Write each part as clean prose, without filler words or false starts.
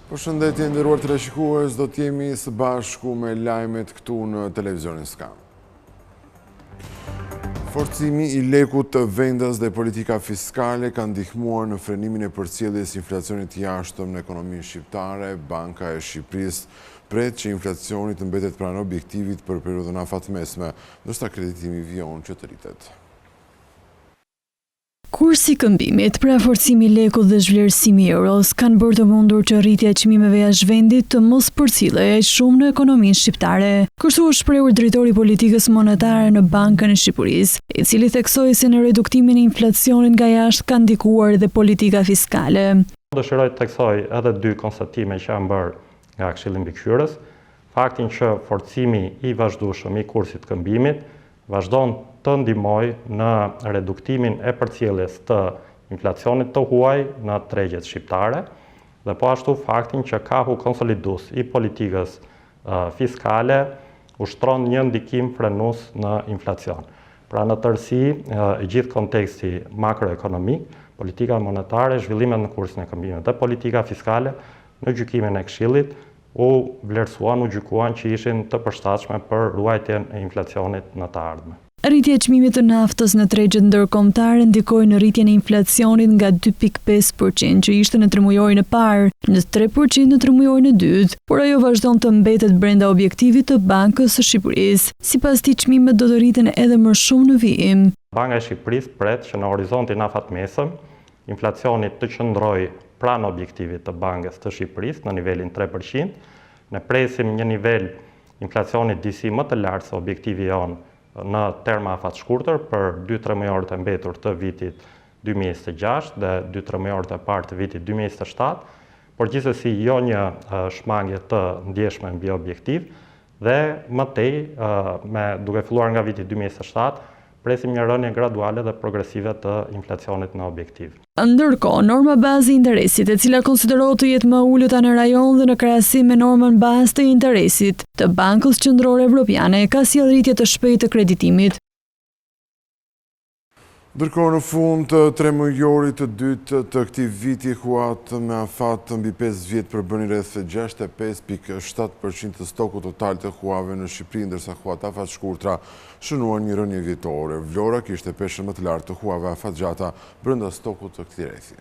Përshëndetje nderuar teleshikues, do të jemi së bashku me lajmet këtu në televizionin Skan. Forcimi i lekut të vendas dhe politika fiskale ka ndihmuar në frenimin e përcjelljes inflacionit të jashtëm në ekonominë shqiptare. Banka e Shqipërisë pret që inflacioni të mbetet pranë objektivit për periudhën afatmesme, ndërsa kreditimi vijon që të rritet. Kursi i këmbimit, pra forcimi i lekut dhe zhvlerësimi i euros, kanë bërë të mundur që rritja e çmimeve jashtë vendit të mos përcillej aq shumë në ekonominë shqiptare. Kështu është shprehur drejtori i politikës monetare në Bankën e Shqipërisë, i cili theksoi se në reduktimin e inflacionit nga jashtë ka ndikuar edhe politika fiskale. Dëshiroj të theksoj edhe dy konstatime që janë bërë nga Këshilli Mbikëqyrës, faktin që forcimi i vazhdueshëm i kursit të këmbimit vazhdon të ndihmojë në reduktimin e përcjelljes të inflacionit të huaj në tregjet shqiptare dhe po ashtu faktin që kahu konsolidues i politikës fiskale ushtron një ndikim frenues në inflacion. Pra në tërësi, i gjithë konteksti makroekonomik, politika monetare, zhvillimet në kursin e këmbimit dhe politika fiskale në gjykimin e Këshillit u vlerësuan, u gjykuan që ishin të përshtatshme për ruajtjen e inflacionit në të ardhme. Rritja e çmimit të naftës në tregjet ndërkombëtare ndikoi në rritjen e inflacionit nga 2,5 për qind që ishte në tremujorin e parë, në 3 për qind në tremujorin e dytë, por ajo vazhdon të mbetet brenda objektivit të Bankës së Shqipërisë. Sipas tij, çmimet do të rriten edhe më shumë në vijim. Banka e Shqipërisë pret që në horizontin afatmesëm Inflacioni të qëndrojë pranë objektivit të Bankës të Shqipërisë në nivelin 3%. Ne presim një nivel inflacioni disi më të lartë se objektivi jonë në terma afatshkurtër për dy tremujorët e mbetur të vitit 2026 dhe dy tremujorët e parë të vitit 2027, por gjithsesi jo një shmangie të ndjeshme mbi objektiv dhe më tej, me duke filluar nga viti 2027, Presim një rënie graduale dhe progresive të inflacionit në objektiv. Ndërkohë, norma bazë e interesit, e cila konsiderohet të jetë më e ulëta në rajon dhe në krahasim me normën bazë të interesit të Bankës Qendrore Evropiane, ka sjellë rritje të shpejtë të kreditimit. Ndërkohë në fund të tremujorit të dytë të këtij viti, huatë me afat mbi 5 vjet përbënin rreth 65.7% të stokut total të huave në Shqipëri, ndërsa huatë afatshkurtra shënuan një rënie vjetore. Vlora kishte peshën më të lartë të huave afatgjata brenda stokut të këtij rrethi.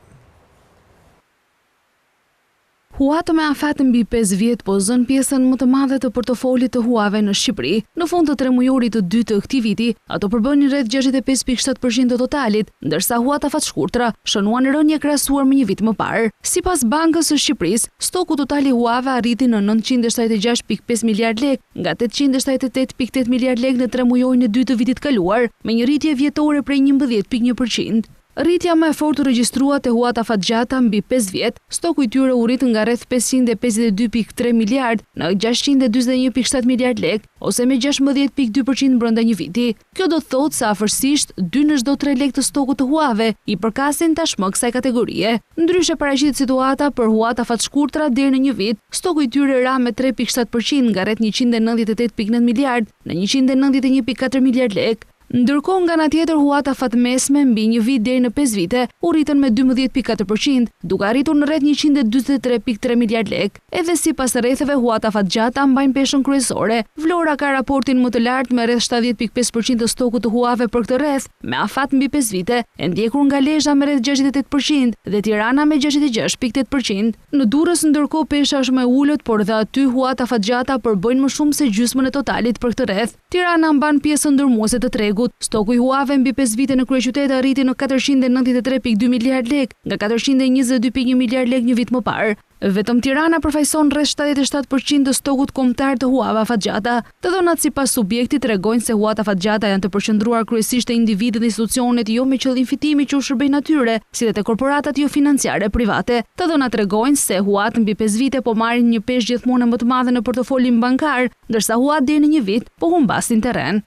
Huatë me afat mbi pesë vjet po zënë pjesën më të madhe të portofolit të huave në Shqipëri. Në fund të tremujorit të dytë të këtij viti, ato përbënin rreth 65,7 për qind të totalit, ndërsa huatë afatshkurtra shënuan rënie krahasuar me një vit më parë. Sipas Bankës së Shqipërisë, stoku total i huave arriti në 976,5 miliardë lekë, nga 878,8 miliardë lekë në tremujorin e dytë të vitit të kaluar, me një rritje vjetore prej 11,1 për qind. Rritja më e fortë u regjistrua te huatë afatgjata mbi pesë vjet. Stoku i tyre u rrit nga rreth 552,3 miliardë në 641,7 miliardë lekë, ose me 16,2 për qind brenda një viti. Kjo do të thotë se afërsisht dy në çdo tre lekë të stokut të huave i përkasin tashmë kësaj kategorie. Ndryshe paraqitet situata për huatë afatshkurtra deri në një vit. Stoku i tyre ra me 3,7 për qind nga rreth 198,9 miliardë në 191,4 miliardë lekë. Ndërkohë, nga ana tjetër, huatë afatmesme mbi një vit deri në pesë vite u rritën me 12,4 për qind, duke arritur në rreth 143,3 miliardë lekë. Edhe sipas rretheve, huatë afatgjata mbajnë peshën kryesore. Vlora ka raportin më të lartë me rreth 70,5 për qind të stokut të huave për këtë rreth, me afat mbi pesë vite, e ndjekur nga Lezha me rreth 68 për qind dhe Tirana me 66,8 për qind. Në Durrës, ndërkohë, pesha është më e ulët, por dhe aty huatë afatgjata përbëjnë më shumë se gjysmën e totalit për këtë rreth. Tirana mban pjesën dërmuese të tregut. Stoku i huave mbi pesë vite në kryeqytet arriti në 493,2 miliardë lekë, nga 422,1 miliardë lekë një vit më parë. Vetëm Tirana përfaqëson rreth 77 për qind të stokut kombëtar të huave afatgjata. Të dhënat sipas subjektit tregojnë se huatë afatgjata janë të përqendruar kryesisht te individët dhe institucionet jo me qëllim fitimi që u shërbejnë atyre, si dhe te korporatat jo financiare private. Të dhënat tregojnë se huatë mbi pesë vite po marrin një peshë gjithmonë e më të madhe në portofolin bankar, ndërsa huatë deri në një vit po humbasin terren.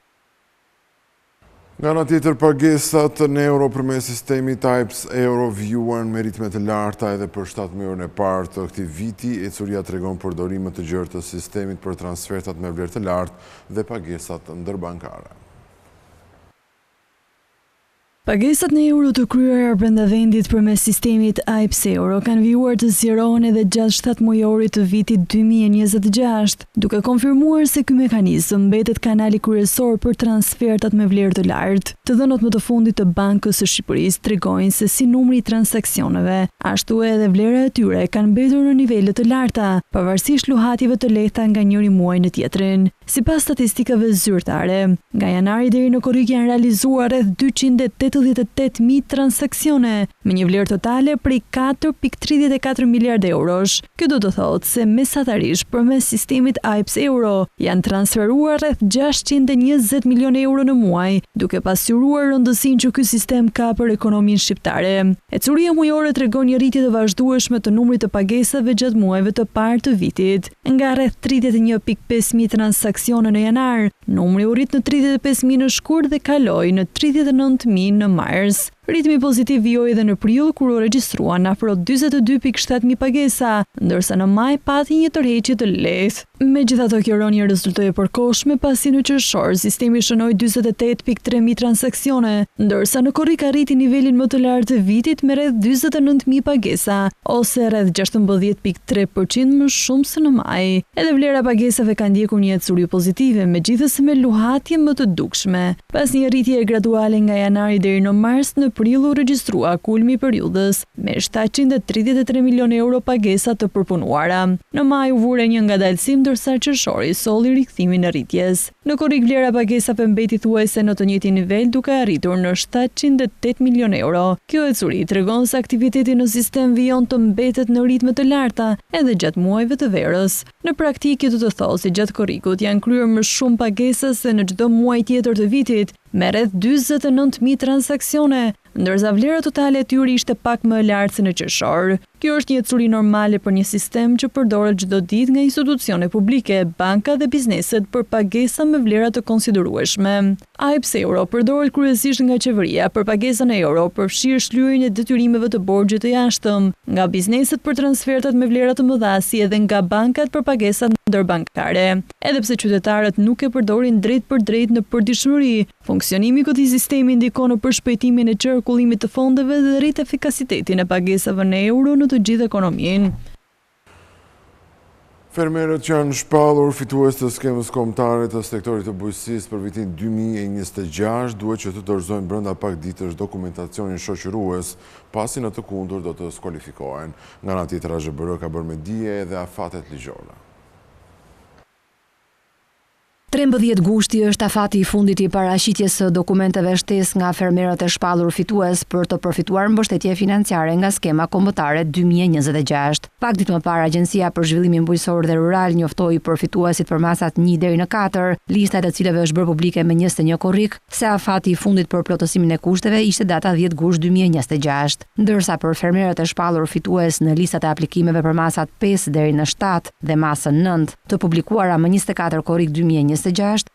Nga ana tjetër, pagesat në euro përmes sistemit IPS Euro vijuan me ritme të larta edhe për 7 mujorin e parë të këtij viti. Ecuria tregon përdorim më të gjerë të sistemit për transfertat me vlerë të lartë dhe pagesat ndërbankare. Pagesat në euro të kryera brenda vendit përmes sistemit AIPS Euro kanë vijuar të zgjerohen edhe gjatë shtatëmujorit të vitit 2026, duke konfirmuar se ky mekanizëm mbetet kanali kryesor për transfertat me vlerë të lartë. Të dhënat më të fundit të Bankës së Shqipërisë tregojnë se si numri i transaksioneve, ashtu edhe vlera e tyre kanë mbetur në nivele të larta, pavarësisht luhatjeve të lehta nga njëri muaj në tjetrin. Sipas statistikave zyrtare, nga janari deri në korrik janë realizuar rreth 288.000 transaksione, me një vlerë totale prej 4.34 miliardë eurosh. Kjo do të thotë se mesatarisht përmes sistemit AIPS Euro janë transferuar rreth 620 milionë euro në muaj, duke pasqyruar rëndësinë që ky sistem ka për ekonominë shqiptare. Ecuria mujore tregon një rritje të vazhdueshme të numrit të pagesave gjatë muajve të parë të vitit. Nga rreth 31.5 mijë transaksione në janar, numri u rrit në 35.000 në shkurt dhe kaloi në 39.000 në mars. Ritmi pozitiv vijoi edhe në prill kur u regjistruan afro 42.7 mijë pagesa, ndërsa në maj pati një tërheqje të lehtë. Megjithatë kjo rënie rezultoi e përkohshme pasi në qershor sistemi shënoi 48.3 mijë transaksione, ndërsa në korrik arriti nivelin më të lartë të vitit me rreth 49 mijë pagesa, ose rreth 16.3% më shumë se në maj. Edhe vlera e pagesave ka ndjekur një ecuri pozitive, megjithëse me luhatje më të dukshme. Pas një rritje graduale nga janari deri në mars, në prill u regjistrua kulmi i periudhës me 733 milionë euro pagesa të përpunuara. Në maj u vu re një ngadalësim ndërsa qershori solli rikthimin e rritjes. Në korrik vlera e pagesave mbeti thuajse në të njëjtin nivel duke arritur në 708 milionë euro. Kjo ecuri tregon se aktiviteti në sistem vijon të mbetet në ritme të larta edhe gjatë muajve të verës. Në praktikë kjo do të thotë se gjatë korrikut janë kryer më shumë pagesa se në çdo muaj tjetër të vitit, me rreth 49.000 transaksione, ndërsa vlera totale e tyre ishte pak më e lartë se në qershor. Kjo është një ecuri normale për një sistem që përdoret çdo ditë nga institucione publike, banka dhe bizneset për pagesa me vlera të konsiderueshme. AIPS Euro përdoret kryesisht nga qeveria për pagesa në euro, përfshirë shlyerjen e detyrimeve të borxhit të jashtëm, nga bizneset për transfertat me vlera të mëdha, si edhe nga bankat për pagesat ndërbankare. Edhe pse qytetarët nuk e përdorin drejt për drejt në përditshmëri, funksionimi i këtij sistemi ndikon në përshpejtimin e qarkullimit të fondeve dhe rrit efikasitetin e pagesave në euro në të gjithë ekonominë. Fermerët që janë shpallur fitues të skemës kombëtare të sektorit të bujqësisë për vitin 2026 duhet që të dorëzojnë brenda pak ditësh dokumentacionin shoqërues, pasi në të kundërt do të skualifikohen. Nga ana tjetër AZHBR ka bërë me dije edhe afatet ligjore. 13 gushti është afati i fundit i paraqitjes së dokumenteve shtesë nga fermerët e shpallur fitues për të përfituar mbështetje financiare nga skema kombëtare 2026. Pak ditë më parë, Agjencia për Zhvillimin Bujqësor dhe Rural njoftoi për fituesit për masat 1 deri në 4, lista e të cilëve është bërë publike me 21 korrik, se afati i fundit për plotësimin e kushteve ishte data 10 gusht 2026. Ndërsa për fermerët e shpallur fitues në listat e aplikimeve për masat 5 deri në 7 dhe masën 9, të publikuara më 24 korrik 2026,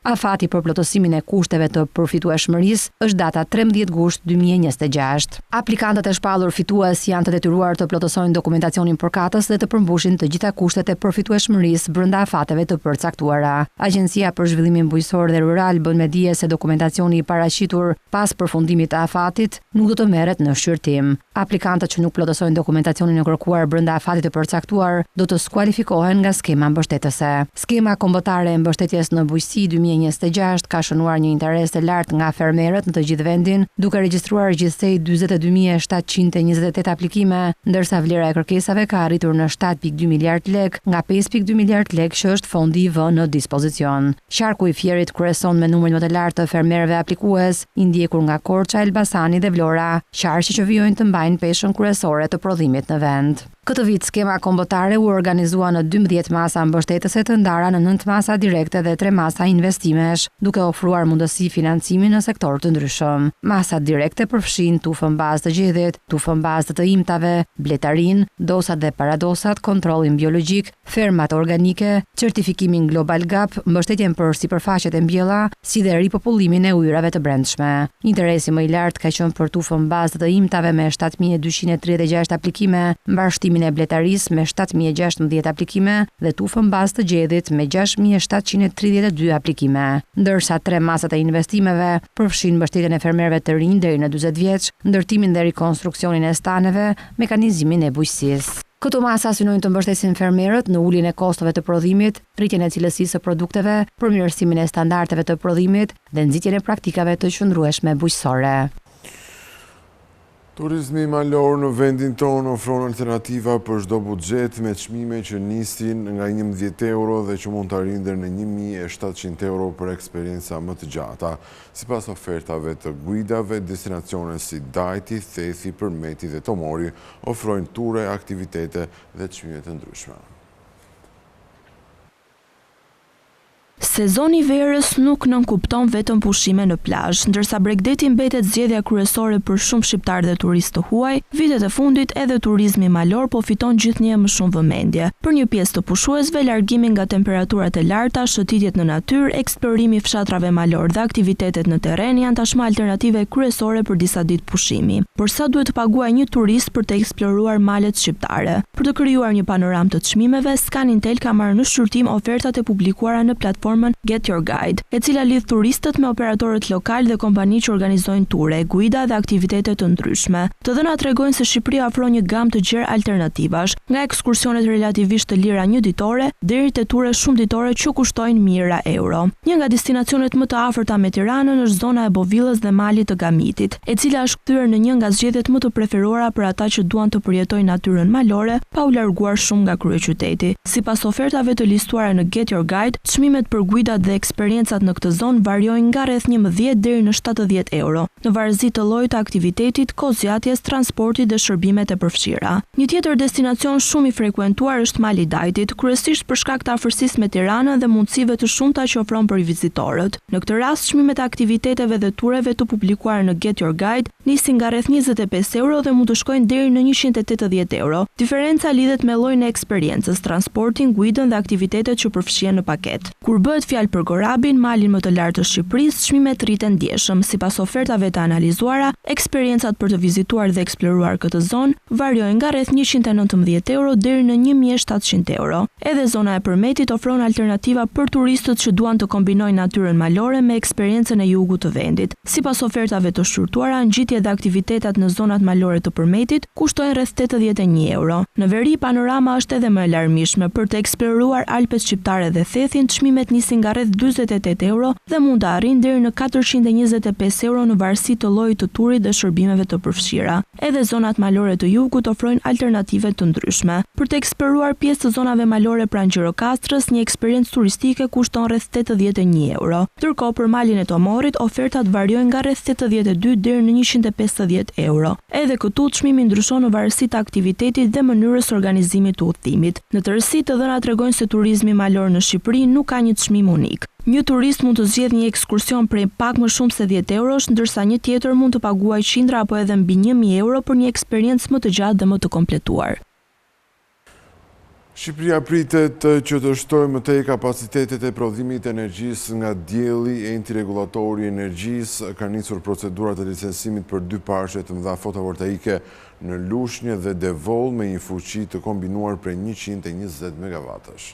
afati për plotësimin e kushteve të përfitueshmërisë është data 13 gusht 2026. Aplikantët e shpallur fitues janë të detyruar të plotësojnë dokumentacionin përkatës dhe të përmbushin të gjitha kushtet e përfitueshmërisë brenda afateve të përcaktuara. Agjencia për Zhvillimin Bujqësor dhe Rural bën me dije se dokumentacioni i paraqitur pas përfundimit të afatit nuk do të merret në shqyrtim. Aplikantët që nuk plotësojnë dokumentacionin e kërkuar brenda afatit të përcaktuar do të skualifikohen nga skema mbështetëse. Skema kombëtare e mbështetjes në bujqësi 2026 ka shënuar një interes të lartë nga fermerët në të gjithë vendin, duke regjistruar gjithsej 42728 aplikime, ndërsa vlera e kërkesave ka arritur në 7.2 miliard lek nga 5.2 miliard lek që është fondi i vënë në dispozicion. Qarku i Fierit kryeson me numrin më të lartë të fermerëve aplikues, i ndjekur nga Korça, Elbasani dhe Vlora, qarqe që vijojnë të mbajnë peshën kryesore të prodhimit në vend. Këtë vit skema kombëtare u organizua në 12 masa mbështetëse të ndara në 9 masa direkte dhe 3 masa investimesh, duke ofruar mundësi financimi në sektor të ndryshëm. Masat direkte përfshijnë tufën bazë të gjedhit, tufën bazë të të imtave, bletarinë, dosat dhe paradosat, kontrollin biologjik, fermat organike, certifikimin Global Gap, mbështetjen për sipërfaqet e mbjella, si dhe ripopullimin e ujërave të brendshme. Interesi më i lartë ka qenë për tufën bazë të të imtave me 7236 aplikime, mbarështimin e bletarisë me 7016 aplikime dhe tufën bazë të gjedhit me 6732 aplikime. 2 aplikime. Ndërsa tre masat e investimeve përfshijnë mbështetjen e fermerëve të rinj deri në 40 vjeç, ndërtimin dhe rikonstruksionin e staneve, mekanizimin e bujqësisë. Këto masa synojnë të mbështesin fermerët në uljen e kostove të prodhimit, rritjen e cilësisë së produkteve, përmirësimin e standardeve të prodhimit dhe nxitjen e praktikave të qëndrueshme bujqësore. Turizmi malor në vendin tonë ofron alternativa për çdo buxhet me çmime që nisin nga 11 euro dhe që mund të arrijnë deri në 1700 euro për eksperienca më të gjata. Sipas ofertave të guidave, destinacione si Dajti, Thethi, Përmeti dhe Tomori ofrojnë ture, aktivitete dhe çmime të ndryshme. Sezoni i verës nuk nënkupton vetëm pushime në plazh. Ndërsa bregdeti mbetet zgjedhja kryesore për shumë shqiptarë dhe turistë të huaj, vitet e fundit edhe turizmi malor po fiton gjithnjë e më shumë vëmendje. Për një pjesë të pushuesve, largimi nga temperaturat e larta, shëtitjet në natyrë, eksplorimi i fshatrave malorë dhe aktivitetet në terren janë tashmë alternative kryesore për disa ditë pushimi. Por sa duhet të paguajë një turist për të eksploruar malet shqiptare? Për të krijuar një panoramë të çmimeve, Scan Intel ka marrë në shqyrtim ofertat e publikuara në platformën Get Your Guide, e cila lidh turistët me operatorët lokalë dhe kompani që organizojnë ture, guida dhe aktivitete të ndryshme. Të dhënat tregojnë se Shqipëria ofron një gamë të gjerë alternativash, nga ekskursionet relativisht të lira njëditore, deri te ture shumëditore që kushtojnë mijëra euro. Një nga destinacionet më të afërta me Tiranën është zona e Bovillës dhe Malit të Gamitit, e cila është kthyer në një nga zgjedhjet më të preferuara për ata që duan të përjetojnë natyrën malore pa u larguar shumë nga kryeqyteti. Sipas ofertave të listuara në Get Your Guide, çmimet për guidat dhe eksperiencat në këtë zonë variojnë nga rreth 11 deri në 70 euro, në varësi të llojit të aktivitetit, kohëzgjatjes, transportit dhe shërbimet e përfshira. Një tjetër destinacion shumë i frekuentuar është Mali i Dajtit, kryesisht për shkak të afërsisë me Tiranën dhe mundësive të shumta që ofron për vizitorët. Në këtë rast, çmimet e aktiviteteve dhe tureve të publikuara në Get Your Guide nisin nga rreth 25 euro dhe mund të shkojnë deri në 180 euro. Diferenca lidhet me llojin e eksperiencës, transportin, guidën dhe aktivitetet që përfshihen në paketë. Kur bëhet fjalë për Gorabin, malin më të lartë të Shqipërisë, çmimet rriten ndjeshëm. Sipas ofertave të analizuara, eksperiencat për të vizituar dhe eksploruar këtë zonë variojnë nga rreth 119 euro deri në 1700 euro. Edhe zona e Përmetit ofron alternativa për turistët që duan të kombinojnë natyrën malore me eksperiencën e jugut të vendit. Sipas ofertave të shqyrtuara, ngjitjet dhe aktivitetet në zonat malore të Përmetit kushtojnë rreth 81 euro. Në veri, panorama është edhe më e larmishme. Për të eksploruar Alpet shqiptare dhe Thethin, çmimet nisin nga rreth 48 euro dhe mund të arrijnë deri në 425 euro në varësi të llojit të turit dhe shërbimeve të përfshira. Edhe zonat malore të jugut ofrojnë alternative të ndryshme. Për të eksploruar pjesë të zonave malore pranë Gjirokastrës, një eksperiencë turistike kushton rreth 81 euro. Ndërkohë për malin e Tomorrit, ofertat variojnë nga rreth 82 deri në 150 euro. Edhe këtu çmimi ndryshon në varësi të aktivitetit dhe mënyrës së organizimit të udhëtimit. Në tërësi, të dhënat tregojnë se turizmi malor në Shqipëri nuk ka një çmim unik. Një turist mund të zgjedhë një ekskursion prej pak më shumë se 10 eurosh, ndërsa një tjetër mund të paguajë qindra apo edhe mbi 1000 euro për një eksperiencë më të gjatë dhe më të kompletuar. Shqipëria pritet që të shtojë më tej kapacitetet e prodhimit të energjisë nga dielli. Enti Rregullator i Energjisë ka nisur procedurat e licencimit për dy parqe të mëdha fotovoltaike në Lushnjë dhe Devoll me një fuqi të kombinuar prej 120 megavatësh.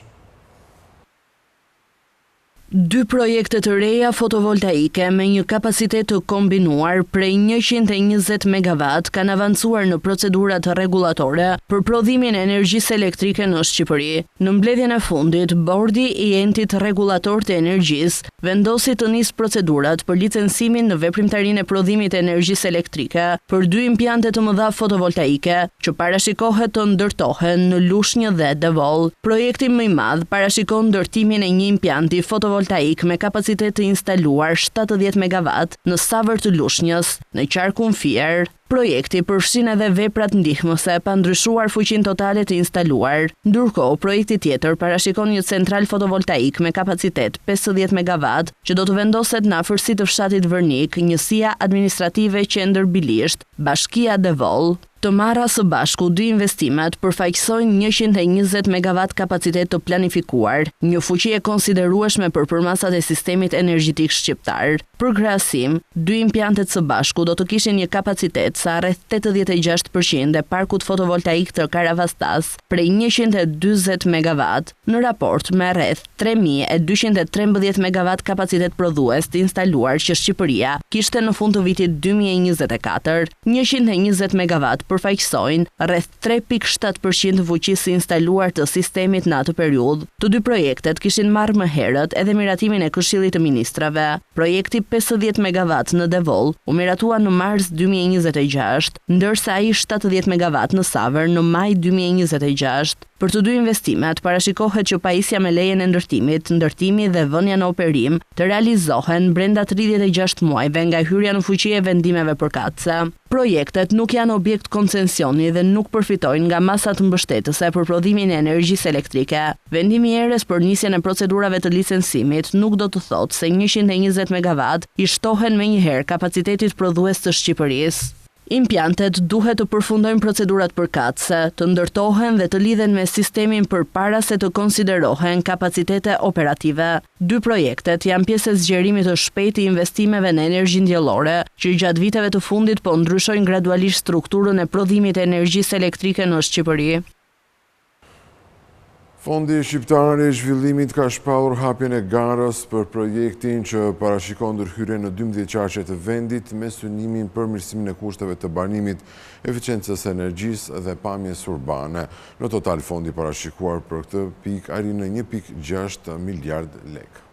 Dy projekte të reja fotovoltaike me një kapacitet të kombinuar prej 120 megawatt kanë avancuar në procedurat rregullatore për prodhimin e energjisë elektrike në Shqipëri. Në mbledhjen e fundit, Bordi i Entit Rregullator të Energjisë vendosi të nisë procedurat për licencimin në veprimtarinë e prodhimit të energjisë elektrike për dy impiante të mëdha fotovoltaike që parashikohet të ndërtohen në Lushnjë dhe Devoll. Projekti më i madh parashikon ndërtimin e një impianti fotovoltaik me kapacitet të instaluar 70 megawatt në Savër të Lushnjës, në qarkun Fier. Projekti përfshin edhe veprat ndihmëse pa ndryshuar fuqinë totale të instaluar. Ndërkohë, projekti tjetër parashikon një central fotovoltaik me kapacitet 50 megawatt që do të vendoset në afërsi të fshatit Vërnik, njësia administrative Qendër Bilisht, Bashkia Devoll. Të marra së bashku dy investimet përfaqësojnë 120 megawatt kapacitet të planifikuar, një fuqi e konsiderueshme për përmasat e sistemit energjetik shqiptar. Për krahasim, dy impiantet së bashku do të kishin një kapacitet sa rreth 86 për qind e parkut fotovoltaik të Karavastasë prej 140 megavat, në raport me rreth 3213 megavat kapacitet prodhues të instaluar që Shqipëria kishte në fund të vitit 2024. 120 megavat përfaqësojnë rreth 3,7 për qind të fuqisë së instaluar të sistemit në atë periudhë. Të dy projektet kishin marrë më herët edhe miratimin e Këshillit të Ministrave. Projekti 50 megawatt në Devoll u miratua në mars 2026, ndërsa ai 70 megawatt në Savër në maj 2026. Për të dy investimet, parashikohet që pajisja me lejen e ndërtimit, ndërtimi dhe vënia në operim të realizohen brenda 36 muajve nga hyrja në fuqi e vendimeve përkatëse. Projektet nuk janë objekt koncensioni dhe nuk përfitojnë nga masat mbështetëse për prodhimin e energjisë elektrike. Vendimi i ERE-s për nisjen e procedurave të licencimit nuk do të thotë se 120 megawatt i shtohen menjëherë kapacitetit prodhues të Shqipërisë. Impiantet duhet të përfundojnë procedurat përkatëse, të ndërtohen dhe të lidhen me sistemin përpara se të konsiderohen kapacitete operative. Dy projektet janë pjesë e zgjerimit të shpejtë të investimeve në energjinë diellore, që gjatë viteve të fundit po ndryshojnë gradualisht strukturën e prodhimit të energjisë elektrike në Shqipëri. Fondi Shqiptar i Zhvillimit ka shpallur hapjen e garës për projektin që parashikon ndërhyrje në 12 qarqe të vendit me synimin përmirësimin e kushteve të banimit, eficiencës së energjisë dhe pamjes urbane. Në total, fondi parashikuar për këtë pikë arrin në 1.6 miliard lekë.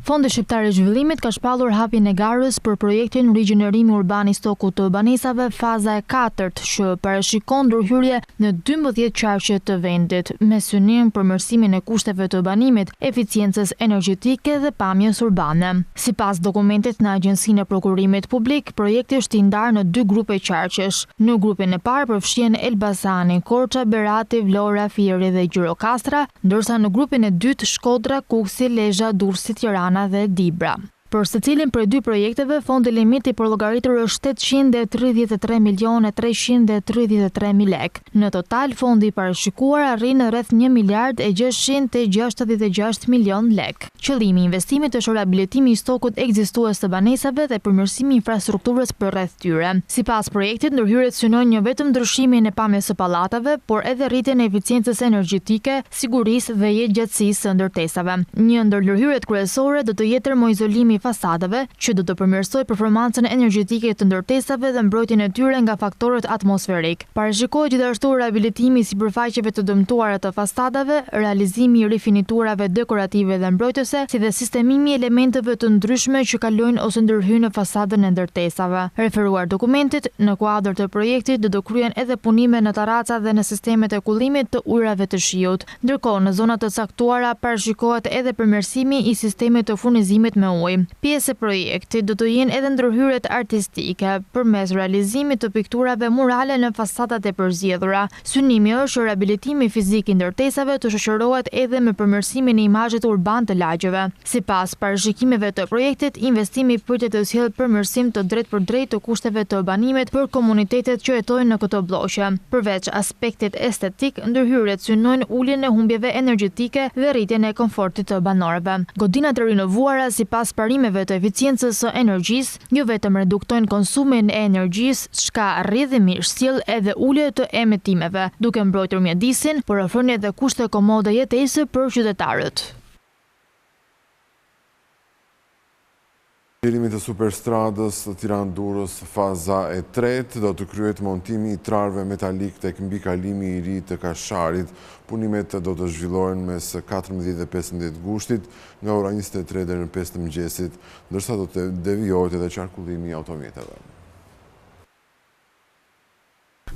Fondi Shqiptar i Zhvillimit ka shpallur hapjen e garës për projektin Rigjenerimi Urban i Stokut të Banesave faza e katërt që parashikon ndërhyrje në 12 qarqe të vendit me synim përmirësimin e kushteve të banimit, eficiencës energjetike dhe pamjes urbane. Sipas dokumentit në Agjencinë e Prokurimit Publik, projekti është i ndarë në dy grupe qarqesh. Në grupin e parë përfshihen Elbasani, Korça, Berati, Vlora, Fieri dhe Gjirokastra, ndërsa në grupin e dytë Shkodra, Kukësi, Lezha, Durrësi, Tirana dhe Dibra. Për secilin prej dy projekteve, fondi limit i përllogaritur është 833 milionë e 333 mijë lekë. Në total, fondi i parashikuar arrin në rreth 1 miliard e 666 milion lekë. Qëllimi i investimit është rehabilitimi i stokut ekzistues të banesave dhe përmirësimi i infrastrukturës përreth tyre. Sipas projektit, ndërhyrjet synojnë jo vetëm ndryshimin e pamjes së pallateve, por edhe rritjen e eficiencës energjetike, sigurisë dhe jetëgjatësisë së ndërtesave. Një ndër ndërhyrjet kryesore do të jetë termoizolimi i fasadave, që do të përmirësojë performancën energjetike të ndërtesave dhe mbrojtjen e tyre nga faktorët atmosferikë. Parashikohet gjithashtu rehabilitimi i sipërfaqeve të dëmtuara të fasadave, realizimi i rifiniturave dekorative dhe mbrojtëse, si dhe sistemimi i elementëve të ndryshme që kalojnë ose ndërhyjnë në fasadën e ndërtesave. Referuar dokumentit, në kuadër të projektit do të kryhen edhe punime në tarraca dhe në sistemet e kullimit të ujërave të shiut. Ndërkohë, në zona të caktuara parashikohet edhe përmirësimi i sistemit të furnizimit me ujë. Pjesë e projektit do të jenë edhe ndërhyrjet artistike, përmes realizimit të pikturave murale në fasadat e përzgjedhura. Synimi është që rehabilitimi fizik i ndërtesave të shoqërohet edhe me përmirësimin e imazhit urban të lagjeve. Sipas parashikimeve të projektit, investimi pritet të sjellë përmirësim të drejtpërdrejtë të kushteve të banimit për komunitetet që jetojnë në këto blloqe. Përveç aspektit estetik, ndërhyrjet synojnë uljen e humbjeve energjetike dhe rritjen e komfortit të banorëve. Godinat e rinovuara sipas parimeve të eficiencës së energjisë, jo vetëm reduktojnë konsumin e energjisë, çka rrjedhimisht sjell edhe ulje të emetimeve, duke mbrojtur mjedisin, por ofrojnë edhe kushte komode jetese për qytetarët. Zgjerimit të superstradës Tiranë-Durrës faza e tretë do të kryhet montimi i trarëve metalik tek mbikalimi i ri të Kasharit. Punimet do të zhvillohen mes 14 dhe 15 gushtit nga ora 23 deri në 5 të mëngjesit, ndërsa do të devijohet edhe qarkullimi i automjeteve.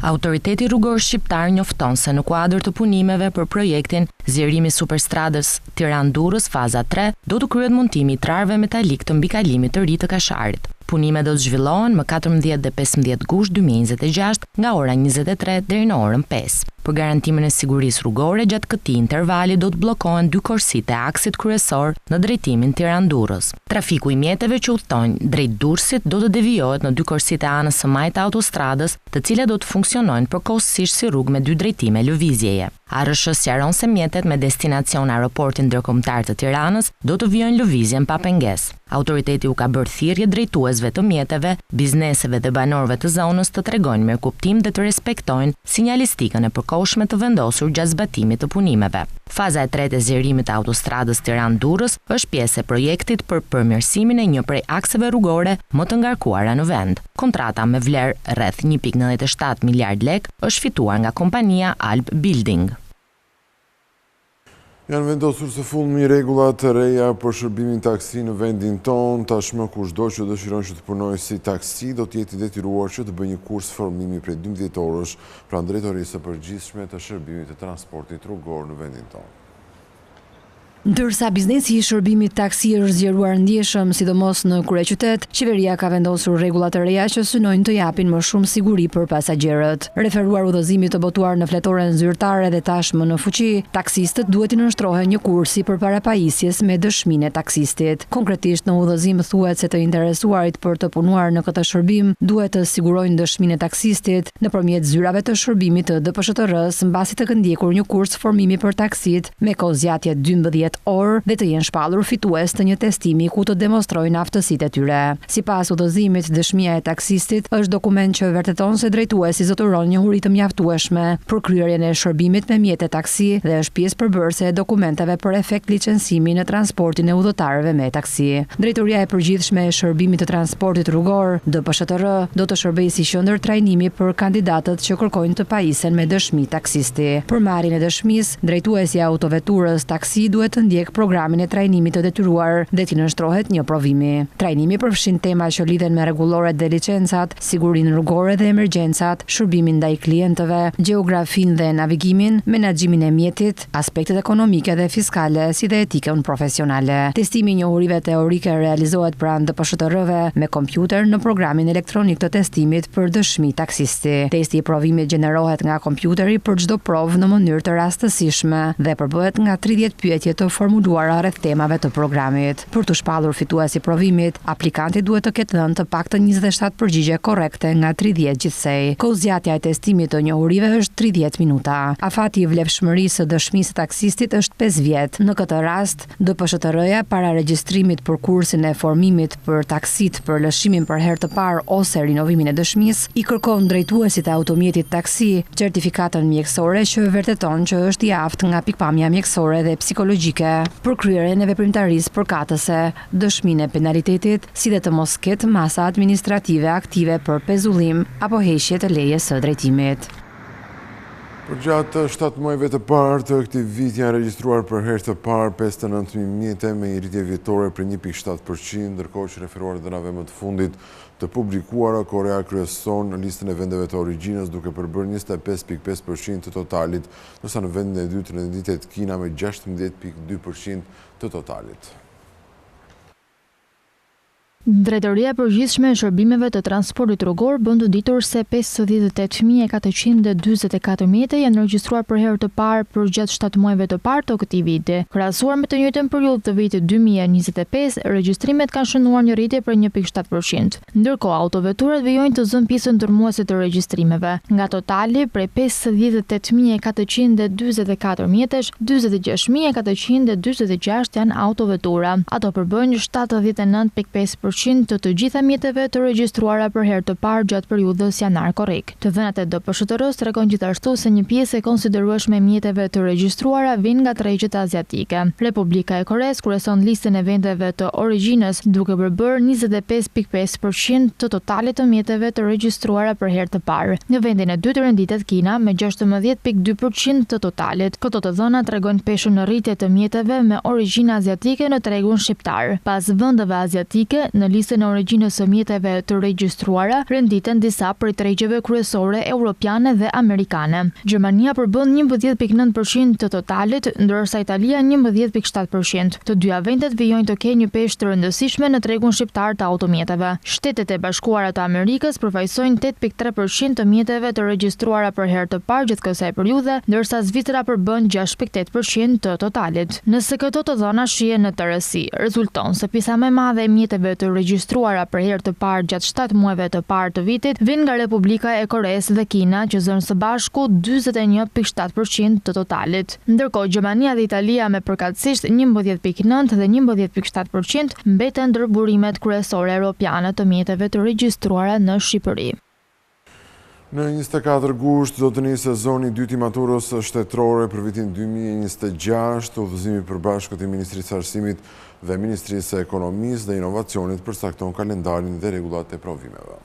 Autoriteti Rrugor Shqiptar njofton se në kuadër të punimeve për projektin Zgjerimi i Superstradës Tiranë-Durrës faza 3, do të kryhet montimi i trarëve metalik të mbikalimit të ri të Kasharit. Punimet do të zhvillohen më 14 dhe 15 gusht 2026 nga ora 23 deri në orën 5. Për garantimin e sigurisë rrugore gjatë këtij intervali do të bllokohen dy korsitë e aksit kryesor në drejtimin Tiranë-Durrës. Trafiku i mjeteve që udhëtojnë drejt Durrësit do të devijohet në dy korsitë e anës së majtë të autostradës, të cilat do të funksionojnë përkohësisht si rrugë me dy drejtime lëvizjeje. ARRSH sqaron se mjetet me destinacion Aeroportin Ndërkombëtar të Tiranës do të vijojnë lëvizjen pa pengesë. Autoriteti u ka bërë thirrje drejtuesve të mjeteve, bizneseve dhe banorëve të zonës të tregojnë mirëkuptim dhe të respektojnë sinjalistikën e përkohshme të vendosur gjatë zbatimit të punimeve. Faza e tretë e zgjerimit të autostradës Tiranë-Durrës është pjesë e projektit për përmirësimin e një prej akseve rrugore më të ngarkuara në vend. Kontrata me vlerë rreth 1.97 miliardë lekë është fituar nga kompania Alb Building. Janë vendosur së fundmi rregulla të reja për shërbimin taksi në vendin tonë. Tashmë kushdo që dëshiron që të punojë si taksi do të jetë i detyruar që të bëjë një kurs formimi prej 12 orësh pranë Drejtorisë së Përgjithshme të Shërbimit të Transportit Rrugor në vendin tonë. Ndërsa biznesi i shërbimit taksi është zgjeruar ndjeshëm, sidomos në kryeqytet, qeveria ka vendosur rregulla të reja që synojnë të japin më shumë siguri për pasagjerët. Referuar udhëzimit të botuar në fletoren zyrtare dhe tashmë në fuqi, taksistët duhet t'i nënshtrohen një kursi përpara pajisjes me dëshminë e taksistit. Konkretisht në udhëzim thuhet se të interesuarit për të punuar në këtë shërbim duhet të sigurojnë dëshminë e taksistit nëpërmjet zyrave të shërbimit të DPSHTRR-së mbasi të kenë ndjekur një kurs formimi për taksitë me kohëzgjatje 12 orë dhe të jenë shpallur fitues të një testimi ku të demonstrojnë aftësitë e tyre. Sipas udhëzimit, dëshmia e taksistit është dokument që vërteton se drejtuesi zotëron njohuri të mjaftueshme për kryerjen e shërbimit me mjete taksi dhe është pjesë përbërëse e dokumenteve për efekt licencimi në transportin e udhëtarëve me taksi. Drejtoria e Përgjithshme e Shërbimit të Transportit Rrugor, DPSHTRR, do të shërbejë si qendër trajnimi për kandidatët që kërkojnë të pajisen me dëshmi taksisti. Për marrjen e dëshmisë, Drejtuesi i autoveturës taksi duhet të ndjekë programin e trajnimit të detyruar dhe t'i nënshtrohet një provimi. Trajnimi përfshin tema që lidhen me rregulloret dhe licencat, sigurinë rrugore dhe emergjencat, shërbimin ndaj klientëve, gjeografinë dhe navigimin, menaxhimin e mjetit, aspektet ekonomike dhe fiskale, si dhe etikën profesionale. Testimi i njohurive teorike realizohet pranë DPSHTRR-ve me kompjuter në programin elektronik të testimit për dëshmi taksisti. Testi i provimit gjenerohet nga kompjuteri për çdo provë në mënyrë të rastësishme dhe përbëhet nga 30 pyetje të formuluara rreth temave të programit. Për t'u shpallur fitues i provimit, aplikanti duhet të ketë dhënë të paktën 27 përgjigje korrekte nga 30 gjithsej. Kohëzgjatja e testimit të njohurive është 30 minuta. Afati i vlefshmërisë së dëshmisë së taksistit është 5 vjet. Në këtë rast, DPSHTRR-ja para regjistrimit për kursin e formimit për taksitë për lëshimin për herë të parë ose rinovimin e dëshmisë, i kërkon drejtuesit e automjetit taksi certifikatën mjekësore që vërteton që është i aftë nga pikëpamja mjekësore dhe psikologjike për kryerjen e veprimtarisë përkatëse, dëshminë e penalitetit, si dhe të mos ketë masa administrative aktive për pezullim apo heqje të lejes së drejtimit. Përgjatë 7 muajve të parë të këtij viti janë regjistruar për herë të parë 59.000 mjete me një rritje vjetore prej 1.7%, ndërkohë që referuar të dhënave më të fundit të publikuara, Korea kryeson në listën e vendeve të origjinës duke përbërë 25.5% të totalit, ndërsa në vendin e dytë renditet Kina me 16.2% të totalit. Drejtoria e Përgjithshme e Shërbimeve të Transportit Rrugor bën të ditur se 58.444 mjete janë regjistruar për herë të parë përgjatë 7 muajve të parë të këtij viti. Krahasuar me të njëjtën periudhë të vitit 2025, regjistrimet kanë shënuar një rritje prej 1.7%. Ndërkohë, autoveturat vijojnë të zënë pjesën dërrmuese të regjistrimeve. Nga totali prej 58.444 mjetesh, 46.446 janë autovetura. Ato përbëjnë 79.5% të të gjitha mjeteve të regjistruara për herë të parë gjatë periudhës janar-korrik. Të dhënat e DPSHTRR-së tregojnë gjithashtu se një pjesë e konsiderueshme e mjeteve të regjistruara vijnë nga tregjet aziatike. Republika e Koresë kryeson listën e vendeve të origjinës, duke përbërë 25.5% të totalit të mjeteve të regjistruara për herë të parë. Në vendin e dytë renditet Kina me 16.2% të totalit. Këto të dhëna tregojnë peshën në rritje të mjeteve me origjinë aziatike në tregun shqiptar. Pas vendeve aziatike, në listën e origjinës së mjeteve të regjistruara renditen disa prej tregjeve kryesore europiane dhe amerikane. Gjermania përbën 11.9% të totalit, ndërsa Italia 11.7%. Të dyja vendet vijojnë të kenë një peshë të rëndësishme në tregun shqiptar të automjeteve. Shtetet e Bashkuara të Amerikës përfaqësojnë 8.3% të mjeteve të regjistruara për herë të parë gjatë kësaj periudhe, ndërsa Zvicra përbën 6.8% të totalit. Nëse këto të dhëna shihen në tërësi, rezulton se pjesa më e madhe e mjeteve të të regjistruara për herë të parë gjatë shtatë muajve të parë të vitit vijnë nga Republika e Koresë dhe Kina që zënë së bashku 41,7 për qind të totalit. Ndërkohë, Gjermania dhe Italia me përkatësisht 11,9 dhe 11,7 për qind mbeten ndër burimet kryesore europiane të mjeteve të regjistruara në Shqipëri. Në 24 gusht do të nisë sezoni i dytë i maturës shtetërore për vitin 2026, udhëzimi i përbashkët i Ministrisë së Arsimit dhe Ministrisë së Ekonomisë dhe Inovacionit përcakton kalendarin dhe rregullat e provimeve.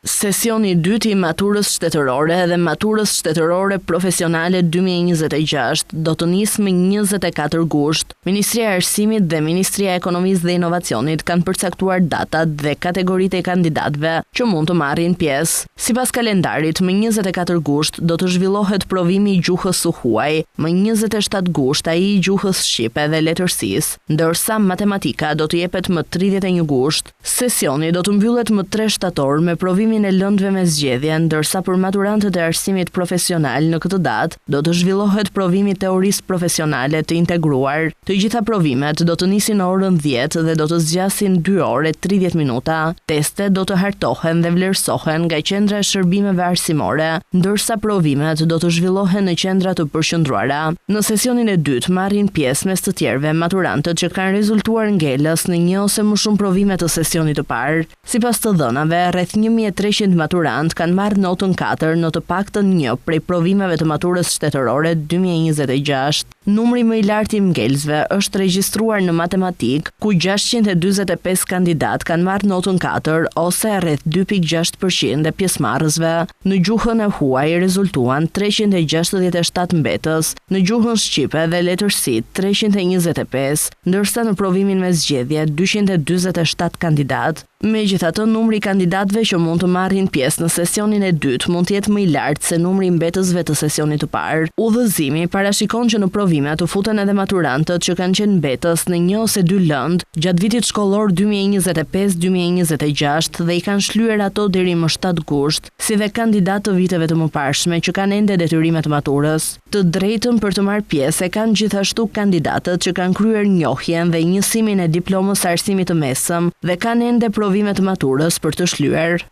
Sesioni i dytë i Maturës Shtetërore dhe Maturës Shtetërore Profesionale 2026 do të nisë më 24 gusht. Ministria e Arsimit dhe Ministria e Ekonomisë dhe Inovacionit kanë përcaktuar datat dhe kategoritë e kandidatëve që mund të marrin pjesë. Sipas kalendarit, më 24 gusht do të zhvillohet provimi i gjuhës së huaj, më 27 gusht ai i gjuhës shqipe dhe letërsisë, ndërsa matematika do të jepet më 31 gusht. Sesioni do të mbyllet më tre shtator me provimin e lëndëve me zgjedhje, ndërsa për maturantët e arsimit profesional në këtë datë do të zhvillohet provimi i teorisë profesionale të integruar. Të gjitha provimet do të nisin në orën dhjetë dhe do të zgjasin dy orë e 30 minuta. Testet do të hartohen dhe vlerësohen nga Qendra e Shërbimeve Arsimore, ndërsa provimet do të zhvillohen në qendra të përqendruara. Në sesionin e dytë marrin pjesë mes të tjerëve maturantët që kanë rezultuar ngelës në një ose më shumë provime të sesionit të parë. Sipas të dhënave, rreth 1300 maturantë kanë marrë notën 4 në të paktën një prej provimeve të maturës shtetërore 2026. Numri më i lartë i ngelësve është regjistruar në matematikë, ku 645 kandidatë kanë marrë notën 4 ose rreth 2.6% e pjesëmarrësve. Në gjuhën e huaj rezultuan 367 mbetës, në gjuhën shqipe dhe letërsi 325, ndërsa në provimin me zgjedhje 247 kandidatë. Megjithatë, numri i kandidatëve që mund të marrin pjesë në sesionin e dytë mund të jetë më i lartë se numri i mbetësve të sesionit të parë. Udhëzimi parashikon që në provime të futen edhe maturantët që kanë qenë mbetës në një ose dy lëndë gjatë vitit shkollor 2025-2026 dhe i kanë shlyer ato deri më 7 gusht, si dhe kandidatë të viteve të mëparshme që kanë ende detyrime të maturës. Të drejtën për të marrë pjesë e kanë gjithashtu kandidatët që kanë kryer njohjen dhe njësimin e diplomës së arsimit të mesëm dhe kanë ende provime të maturës për të shlyer.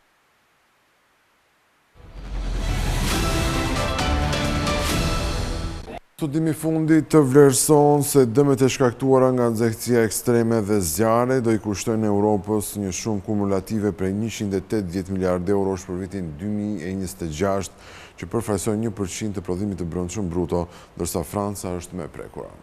Studimi i fundit vlerëson se dëmet e shkaktuara nga nxehtësia ekstreme dhe zjarre do i kushtojnë Europës një shumë kumulative prej 180 miliard eurosh për vitin 2026, që përfaqësojnë 1% të prodhimit të brendshëm bruto, ndërsa Franca është më e prekura.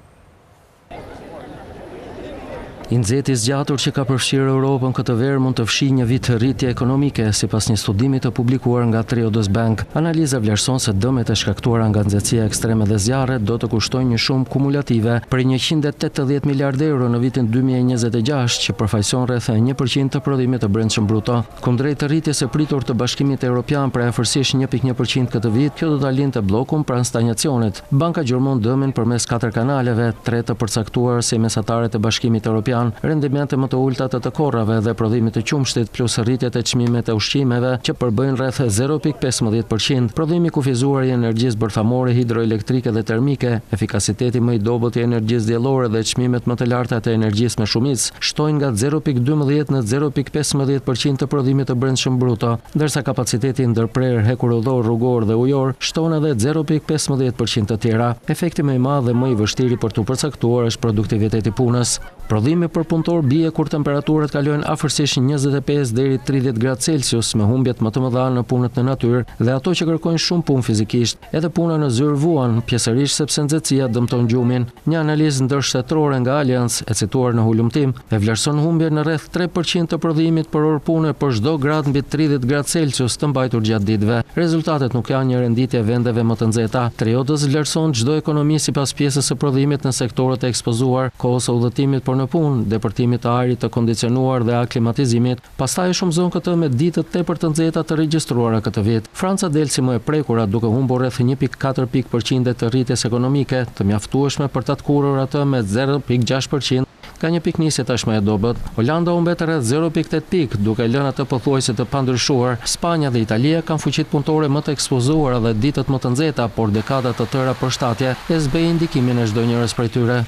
I nxehti i zgjatur që ka përfshirë Europën këtë verë mund të fshijë një vit rritje ekonomike, sipas një studimi të publikuar nga Triodos Bank. Analiza vlerëson se dëmet e shkaktuara nga nxehtësia ekstreme dhe zjarret do të kushtojnë një shumë kumulative prej 180 miliardë euro në vitin 2026, që përfaqëson rreth 1% të prodhimit të brendshëm bruto. Kundrejt rritjes së pritur të Bashkimit Europian prej afërsisht 1.1% këtë vit, kjo do ta linte bllokun pranë stanjacionit. Banka gjurmon dëmin përmes katër kanaleve, tre të përcaktuar si mesataret e Bashkimit Europian, rendimente më të ulëta të të korrave dhe prodhimit të qumështit, plus rritjet e çmimit e ushqimeve, që përbëjnë rreth 0.15%, prodhimi i kufizuar i energjisë bërthamore, hidroelektrike dhe termike, efikasiteti më i dobët i energjisë diellore dhe çmimet më të larta të energjisë me shumicë. shtojnë nga 0.12 në 0.15% të prodhimit të brendshëm bruto, ndërsa kapaciteti i ndërprerë hekurudhor, rrugor dhe ujor shton edhe 0.15% të tjera. Efekti më i madh dhe më i vështiri për t'u përcaktuar është produktiviteti i punës. Prodhimi për punëtor bie kur temperaturat kalojnë afërsisht 25 deri 30 gradë Celsius, me humbjet më të mëdha në punët në natyrë dhe ato që kërkojnë shumë punë fizikisht. Edhe puna në zyrë vuan, pjesërisht sepse nxehtësia dëmton gjumin. Një analizë ndërshtetërore nga Allianz, e cituar në hulumtim, e vlerëson humbjen në rreth 3% të prodhimit për orë pune për çdo gradë mbi 30 gradë Celsius të mbajtur gjatë ditëve. Rezultatet nuk janë një renditje e vendeve më të nxehta. Triodos vlerëson çdo ekonomi sipas pjesës së prodhimit në sektorët e ekspozuar, kohës së udhëtimit për në punë, depërtimit të ajrit të kondicionuar dhe aklimatizimit, Pastaj e shumëzon këtë me ditët tepër të nxehta të regjistruara këtë vit. Franca del si më e prekura, duke humbur rreth 1.4 pikë përqindje të rritjes ekonomike, të mjaftueshme për ta tkurrur atë me 0.6% nga një pikënisje tashmë e dobët. Holanda humbet rreth 0.8 pikë, duke e lënë atë pothuajse të pandryshuar. Spanja dhe Italia kanë fuqitë punëtore më të ekspozuara dhe ditët më të nxehta, por dekada të tëra përshtatje e zbehin ndikimin e çdonjërës prej tyre.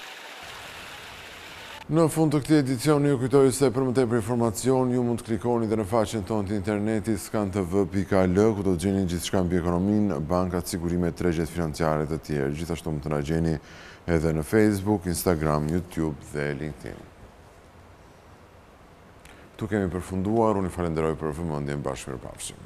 Në fund të këtij edicioni ju kujtoj se për më tepër informacion ju mund të klikoni dhe në faqen tonë të internetit skantv.al ku do të gjeni gjithçka mbi ekonominë, bankat, sigurimet, tregjet financiare të tjerë. Gjithashtu mund të na gjeni edhe në Facebook, Instagram, YouTube dhe LinkedIn. Këtu kemi përfunduar, unë ju falenderoj për vëmendjen, bashkë mirupafshim.